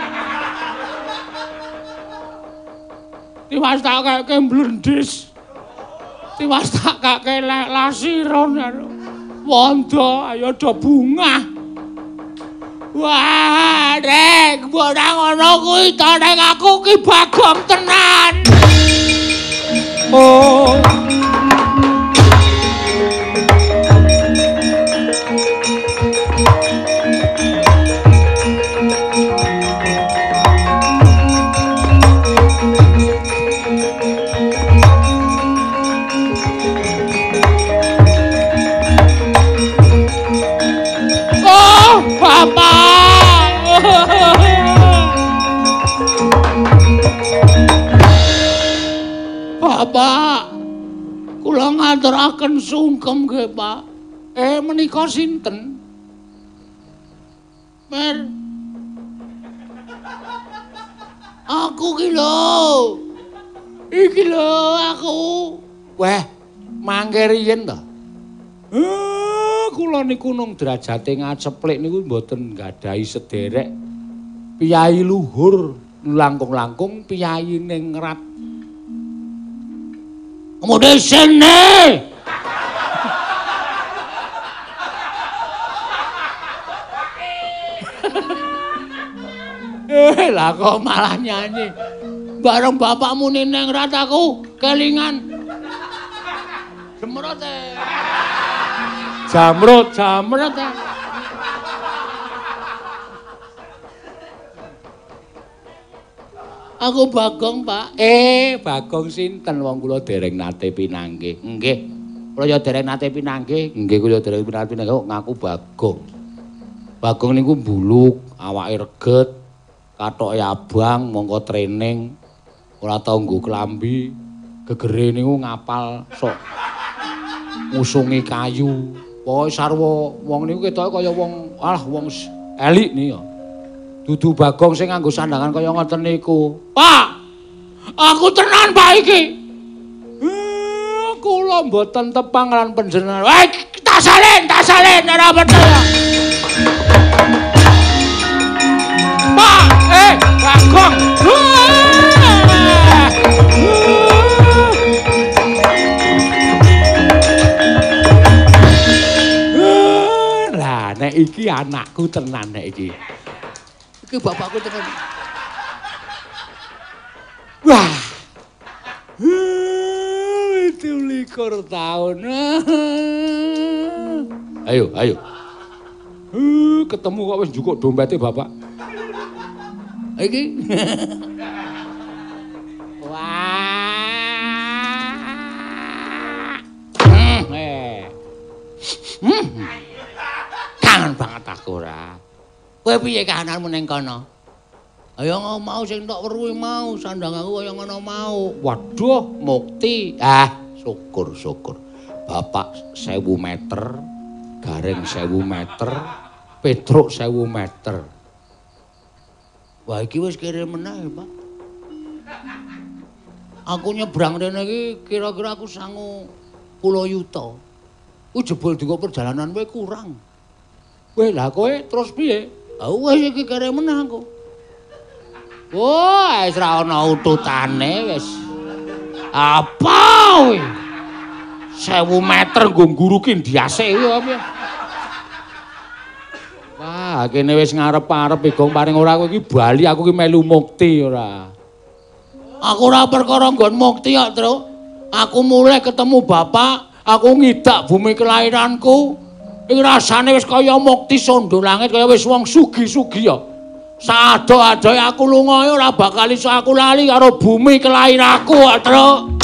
Tiwas tak keke mblendis. Tiwas tak keke lasiron. Wondo ayo do bungah. Wah, Rek, mbok ora ngono kuwi to, Rek, aku ki Bagong tenan. Oh. Oh, Bapak. Bapak. Ngaturaken sungkem nggih, Pak. Menika sinten? Mer. Aku ki lho. Iki lho aku. Weh, mangke riyen to. Kula niku nung derajate ngaceplik niku mboten nggadahi sederek piyayi luhur, langkung-langkung piyayi ningrat. Kemudian sene. Lah kok malah nyanyi. Bareng bapakmu ningrat aku kelingan. Jemrot. Jamrut, jamrut. Aku Bagong, Pak. Bagong sinten wong kula dereng nate pinanggih. Nggih. Kula ya dereng nate pinanggih. Nggih, kula dereng pinanggih kok ngaku Bagong. Bagong niku mbuluk, awake reget, katoke abang, mongko training, ora tau nggo klambi, gegere niku ngapal sok ngusungi kayu. Pokoke sarwa wong niku ketoke kaya wong alah wong elik niku. Dudu Bagong sing nganggo sandangan kaya ngoten niku. Pak, aku tenan Pak iki. Kula mboten tepang lan panjenengan. Weh, tasalin, tasalin ora percaya. Pak, Bagong. Lah nek iki anakku tenan nek iki. Iki bapakku tenan. Wah. 27 tahun. Ayo, ayo. Ketemu kok wis njukuk dompete bapak. Iki. Wah. Kangen banget aku ora. Kowe piye kahananmu ning kono? Ayo mau sing tok weruhi mau, sandang aku kaya ngono mau. Waduh, mukti. Ah, syukur syukur. Bapak 1000 meter, Gareng 1000 meter, Petruk 1000 meter. Wah, iki wis kere meneh, Pak. Aku nyebrang rene iki kira-kira aku sangu 10 yuta. Ku jebul dienggo perjalanan kowe kurang. Weh, lah kowe terus piye? Ah wis iki kere meneh aku. Wah, wis ra ana ututane wis. Apa kowe? 1000 meter nggo ngguruki ndiase kuwi apa? Wah, kene wis ngarep-arep Gong paring ora kowe iki bali aku iki melu mukti ora. Aku ora perkara nggon mukti kok, Tru. Aku mulai ketemu bapak, aku ngidak bumi kelahiranku. Iki rasane wis kaya mukti sondo langit kaya wis wong sugi-sugi ya. Sado-adohe aku lunga ora bakal iso aku lali karo bumi kelahiranku, Tru.